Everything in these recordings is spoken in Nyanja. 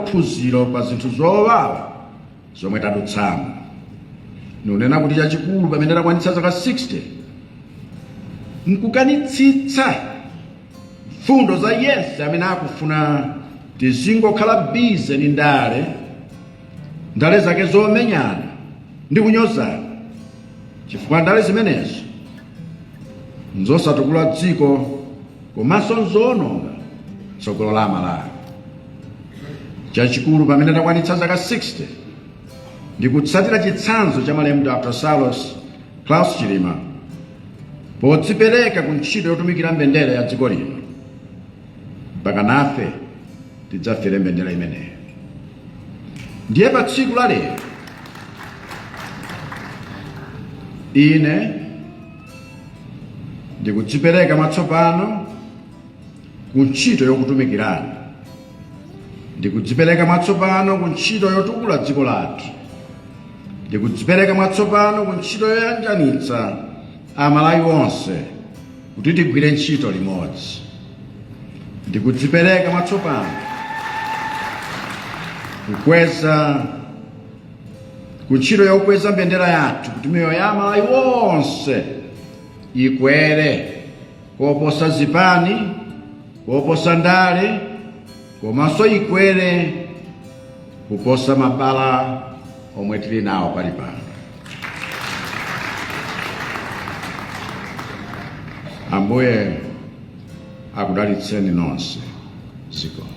phunziro pa zinthu zowawa zomwe tadutsamo. Ndikunena kuti chachikulu pamene takwanitsa zaka 60 nkukanitsitsa mfundo za yense amene akufuna tizingokhala bize ndi ndale, ndale zake zomenyana ndi kunyozana, chifukwa ndale zimenezo nzosatukula dziko komanso nzoononga tsogolo la Amalawi. Chachikulu pamene takwanitsa zaka 60 ndi kutsatira chitsanzo cha malemu Dr. Saulos Klaus Chilima podzipereka ku ntchito yotumikira mbendera ya dziko lino mpaka nafe tidzafere mbendera imeneyo. Ndiye pa tsiku la lero ine ndikudzipereka mwatsopano ku ntchito yokutumikirani, ndikudzipereka mwatsopano ku ntchito yotukula dziko lathu, ndikudzipereka mwatsopano ku ntchito yoyanjanitsa Amalawi onse kuti tigwire ntchito limodzi. Ndikudzipereka mwatsopano kukweza ku ntchito yokweza mbendera yathu kuti miyoyo ya Amalawi onse ikwere koposa zipani, koposa ndale, komanso ikwere kuposa mabala omwe tili nawo pali pano. Ambuye akudalitseni nonse. Zikomo.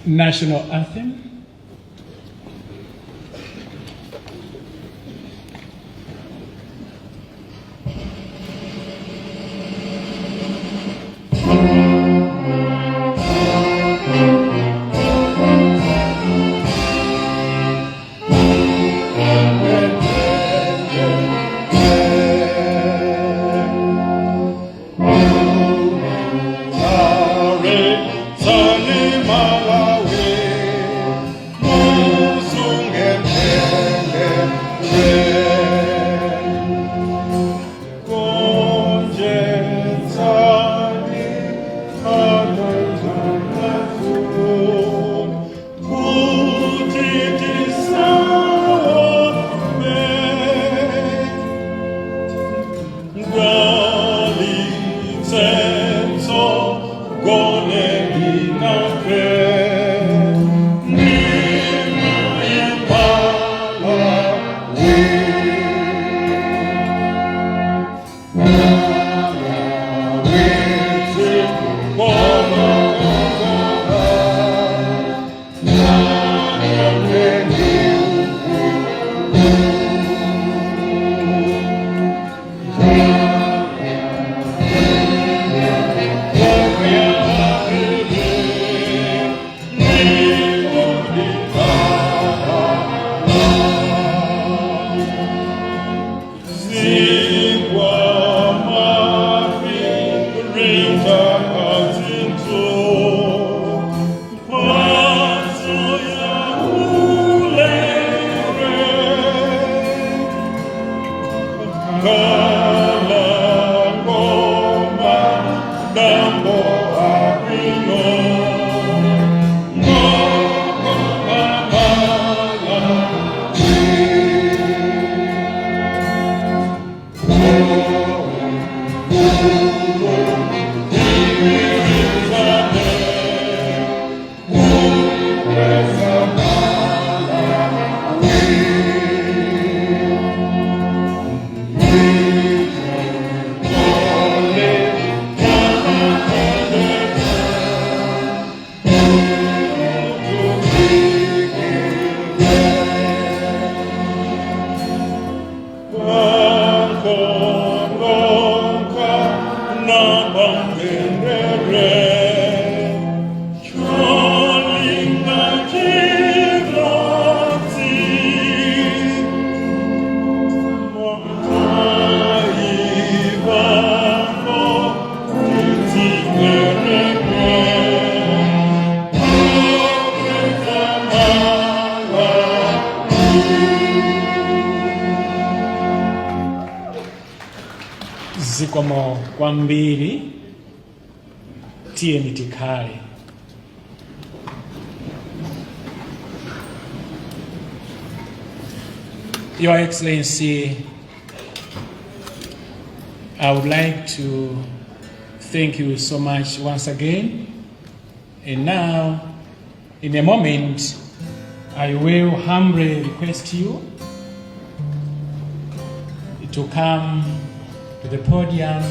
National Anthem. Zikomo kwambiri. Tiyeni tikhale. Your Excellency, I would like to thank you so much once again. And now, in a moment, I will humbly request you to come to the podium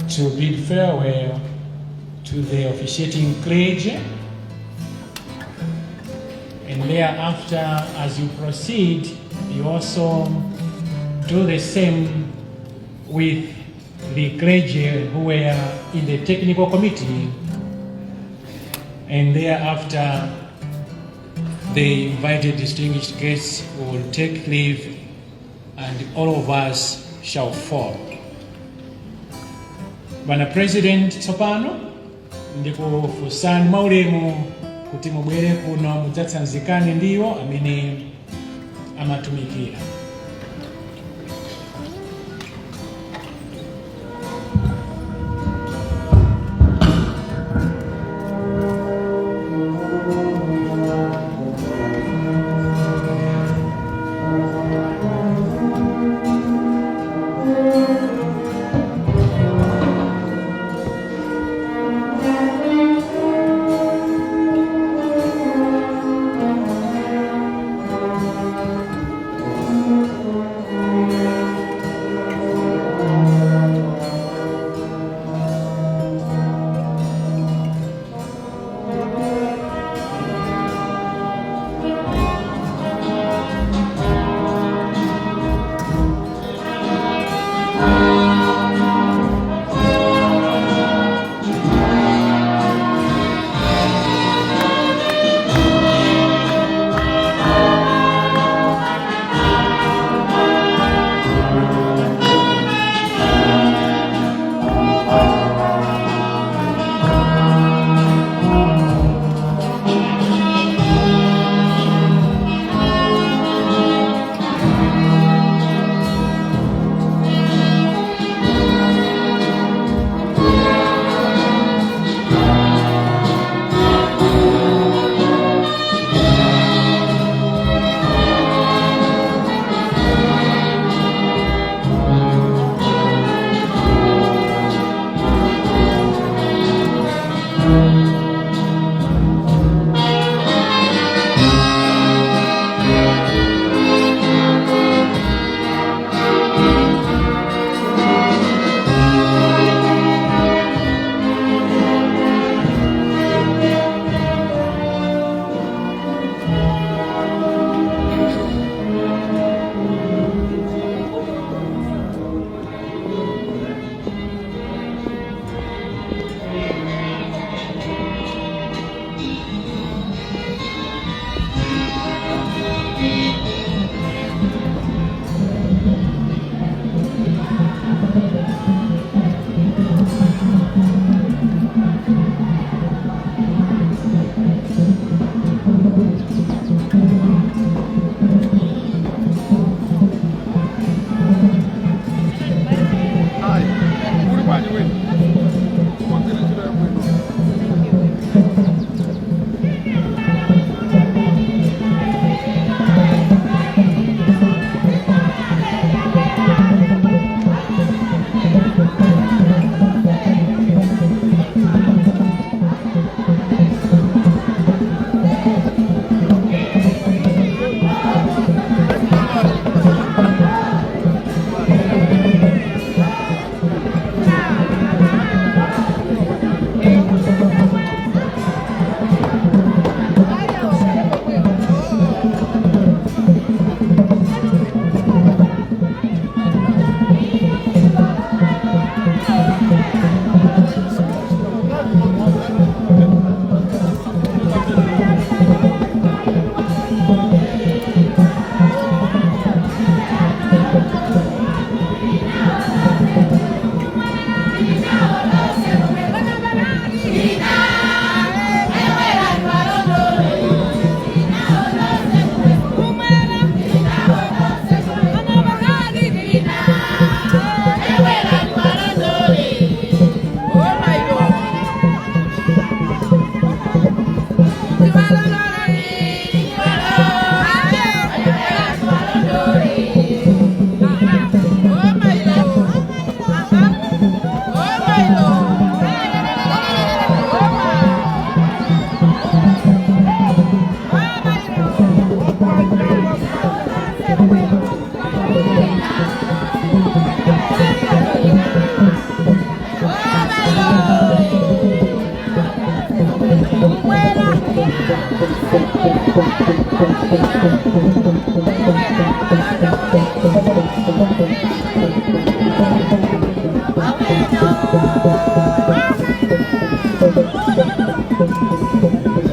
to bid farewell to the officiating clergy. And thereafter, as you proceed, you also do the same with the clergy who were in the technical committee. And thereafter, the invited distinguished guests will take leave and all of us shall follow. Bwana President, tsopano ndikufunsani mwaulemu kuti mubwere kuno mudzatsanzikane ndi iwo amene amatumikira.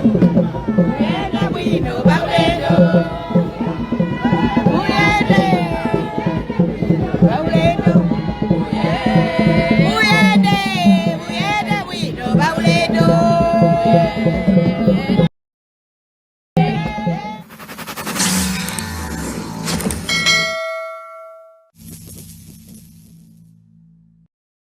Muyende bwino paulendo. Muyende paulendo. Muyende, muyende bwino paulendo.